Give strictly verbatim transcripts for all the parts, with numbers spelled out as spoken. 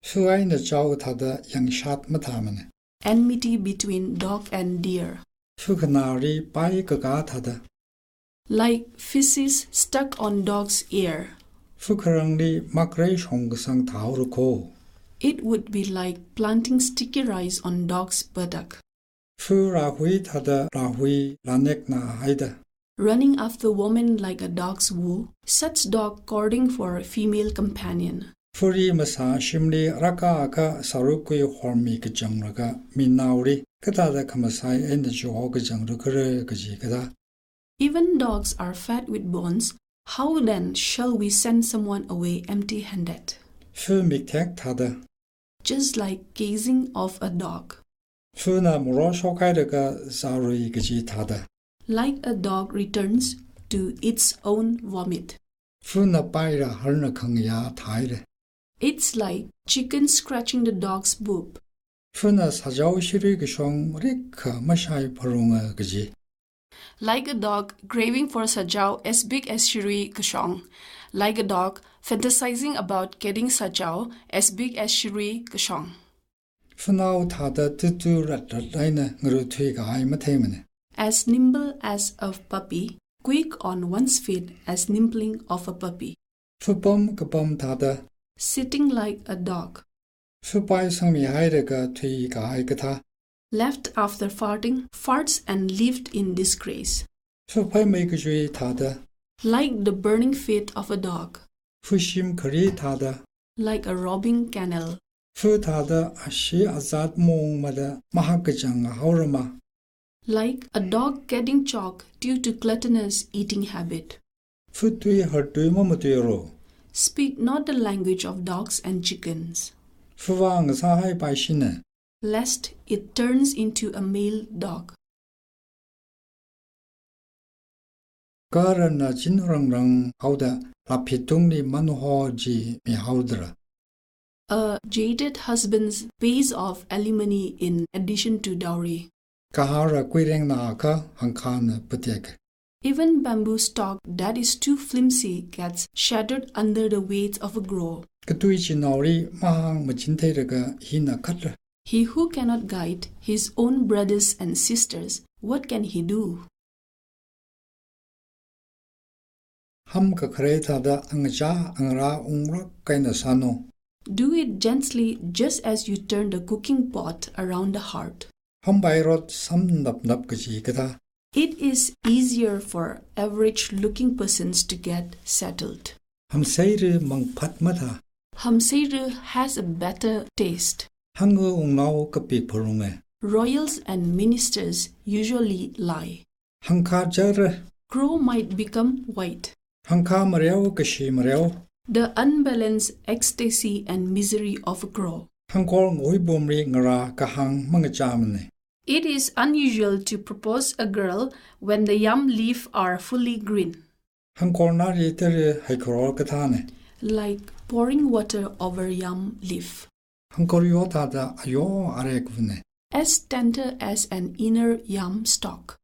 Fu eina chao thāda yangshat mathāmana. Enmity between dog and deer. Fu khanāli pai kakā thāda. Like feces stuck on dog's ear. Fu kharangli makrei shongkasang thāhaora kho. It would be like planting sticky rice on dog's buttock. Fu rāhui thāda rāhui lāneknā haida. Running after women like a dog's woo, such dog courting for a female companion. Fuli masā shimli rākākha sārukui hormi kachanglaga minaoli kathāda khamasai eina chiho kachanglu khala kaji kathā. Even dogs are fed with bones, how then shall we send someone away empty-handed? Fu mikthek thāda. Just like gazing of a dog. Funa moro shokhailaga zārui kaji thāda. Like a dog returns to its own vomit. Funa paila harna khangayā thāhaira. It's like chicken scratching the dog's boob. Funa sājao shirui kashong rikha mashai pharunga kaji. Like a dog craving for sājao as big as shirui kashong. Like a dog fantasizing about getting sājao as big as shirui kashong. Funao thāda tutu ratrat eina ngaruthui kahai matheimana. As nimble as a puppy, quick on one's feet as nimbling of a puppy. Fupam kapam thāda. Sitting like a dog. Fupai sangmihailaga thuikahai kathā. Left after farting, farts and lived in disgrace. Fuphai meikachui thāda. Like the burning feet of a dog. Fushim khari thāda. Like a robbing canal. Fu thāda ashee azat mongmada mahak kachang haorama. Like a dog getting chalk due to gluttonous eating habit. Fu tui hartui mamatuihaoro. Speak not the language of dogs and chickens. Fuvā ngasāhai paishina. Lest it turns into a male dog. Karanna chinrangrang haoda laphitungli manho chi mihaodara. A jaded husband's pays off alimony in addition to dowry. Kahara kuirengnākha hangkhana patek. Even bamboo stalk that is too flimsy gets shattered under the weight of a grow. Katui chinaoli mahāng machitheilaga hina khatra. He who cannot guide his own brothers and sisters, what can he do? Ham kakharei thāda angachā angarā ungrak eina sāno. Do it gently, just as you turn the cooking pot around the hearth. Hambai rot samnapnap kaji kathā. It is easier for average-looking persons to get settled. Hamseira mangphat mathā. Hamseira has a better taste. Hanga ungnao kapik pharunga. Royals and ministers usually lie. Hangkha chara. Crow might become white. Hangkha mareo kashi mareo. The unbalanced ecstasy and misery of a crow. Hangkor ngahuibomli ngarā kahāng mangachāmana. It is unusual to propose a girl when the yam leaf are fully green. Hangkor nari tara haikharo kathāna. Like pouring water over yam leaf. Hangkor yo thāda ayo arekvana. As tender as an inner yam stalk.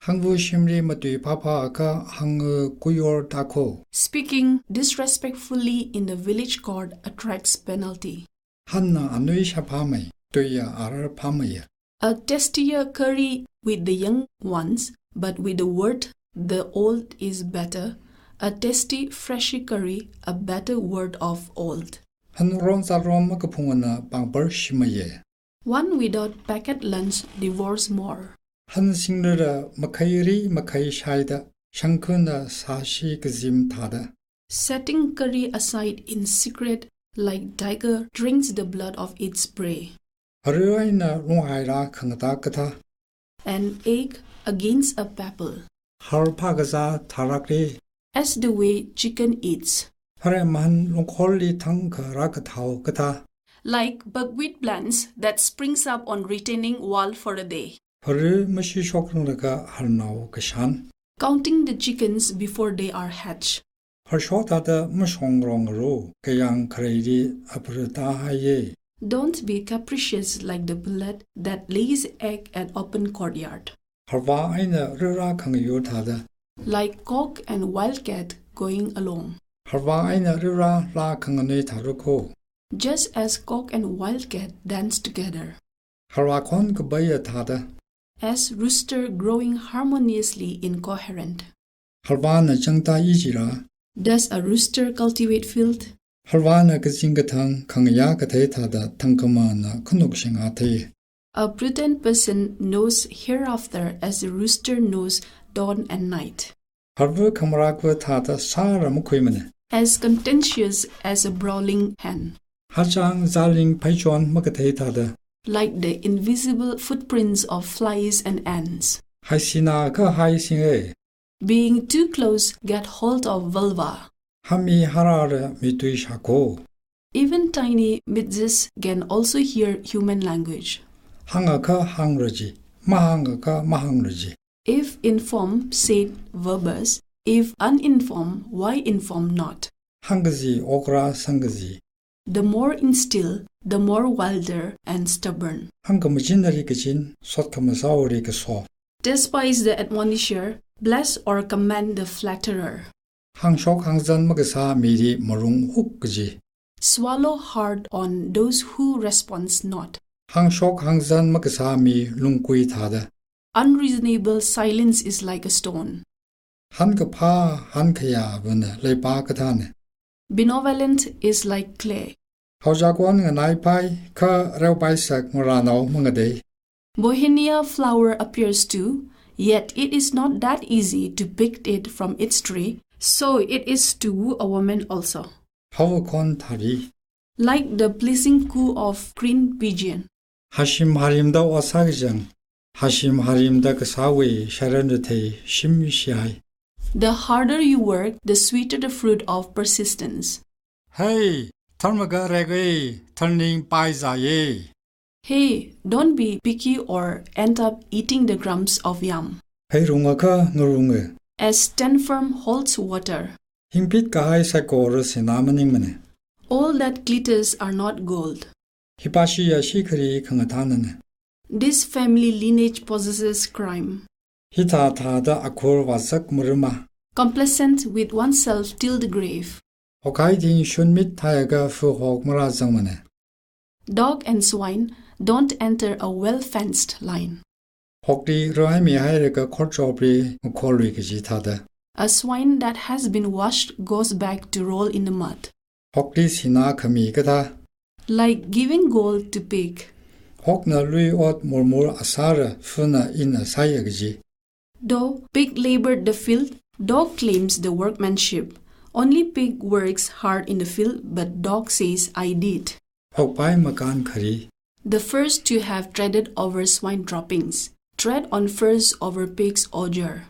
Hangvu shimli matui phāphākha hanga kuyor tākho. Speaking disrespectfully in the village court attracts penalty. Hanna anui shaphāmei, tuiya arar phāmeiya. A tastier curry with the young ones, but with the word the old is better. A tasty freshy curry, a better word of old. Han ron zarom makaphungana pangpar shimeiya. One without packet lunch devours more. Han singrara makhai ri makhai shaida, shangkhana sāshi kazim thāda. Setting curry aside in secret, like tiger drinks the blood of its prey. Haru eina lunghaira khangatā kathā. An ache against a pebble. Har phākazā tharakli. As the way chicken eats. Hare mahan lungkhorli thangkha rākathao kathā. Like buckwheat plants that springs up on retaining wall for a day. Haru mashishokranglakha harnao kashan. Counting the chickens before they are hatched. Harshok thāda mashongrongro, kayāng khareili apratā haiya. Don't be capricious like the pullet that lays egg at open courtyard. Harvā eina rara khangayur thāda. Like cock and wildcat going along. Harvā eina rara lā khanganui thārakho. Just as cock and wildcat dance together. Harvā khon kapaiya thāda. As rooster growing harmoniously incoherent. Harvāna changda i jira. Does a rooster cultivate field? Harvāna kazing kathang khangayā kathei thāda thangkhamana khanuk shinga thei. A prudent person knows hereafter as the rooster knows dawn and night. Harva khamarākva thāda sāra makhuimana. As contentious as a brawling hen. Hachang zaling phaichon makathei thāda. Like the invisible footprints of flies and ants. Haisina kahai singe. Being too close get hold of vulva. Hami harāra mitui shako. Even tiny midges can also hear human language. Hāngakha hāngra ji, mahāngakha mahāngra ji. If informed, said verbose. If uninformed, why inform not? Hāngkaji okra sangkaji. The more instill, the more wilder and stubborn. Hāngkhamachinli kachin, sot khamasāli kaso. Despise the admonisher, bless or commend the flatterer. Hāngshok hāngzan makasā mili marung huk kaji. Swallow hard on those who responds not. Hāngshok hāngzan makasā mi lungkui thāda. Unreasonable silence is like a stone. Hankaphā hankhayāvana leipā kathāna. Benevolent is like clay. Haochakon nganaipai, kha reopaisak ngarānao mangadei. Bauhinia flower appears to, yet it is not that easy to pick it from its tree, so it is to woo a woman also. Haovakhon thāli. Like the pleasing coo of green pigeon. Hashim harimda ot sākachang, hashim harimda kasāwui sharan rathei shim shihai. The harder you work, the sweeter the fruit of persistence. Hey, tharmaka rek ei, tharning paizāye. Hey, don't be picky or end up eating the crumbs of yam. Heirungakha ngarunge. As stand firm holds water. Hingphit kahai saikora sinā maningmane. All that glitters are not gold. Hipāshi yashi khari khangathānane. This family lineage possesses crime. Hithā thāda akhur vāsak maruma. Complacent with oneself till the grave. Hokhai thing shunmit thaiakha fuhok marāzangmane. Dog and swine don't enter a well-fenced line. Hokli raimi hairaka khorchopli makholui kaji thāda. A swine that has been washed goes back to roll in the mud. Hokli sinā khami kathā. Like giving gold to pig. Hokna lui ot murmur asāra funa ina sāya kaji. Though pig labored the field, dog claims the workmanship. Only pig works hard in the field, but dog says, "I did." Hokpai makan khari. The first to have treaded over swine droppings, tread on first over pig's ordure.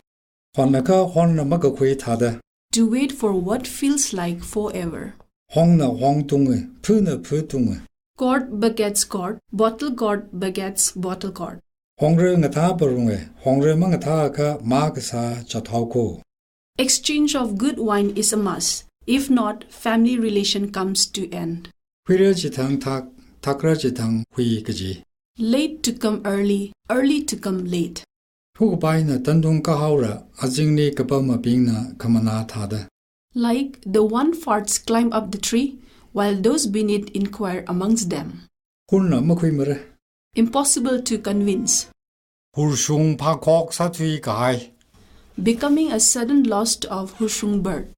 Honnakha honna makakhui thāda. To wait for what feels like forever. Hongna hong tunge, phuna phu tunge. Gourd begets gourd, bottle gourd begets bottle gourd. Hongre ngathā parunge, hongre mangathāakha makasā chathao ko. Exchange of good wine is a must. If not, family relation comes to end. Huira chithang thak, thakra chithang hui kaji. Late to come early, early to come late. Thukapaina tandung kahaora, azingli kapamabingna khamanā thāda. Like the one farts climb up the tree, while those beneath inquire amongst them. Hurna makhuimara. Impossible to convince. Hurshung phākhok sāthui kahai. Becoming a sudden lost of hurshung bird.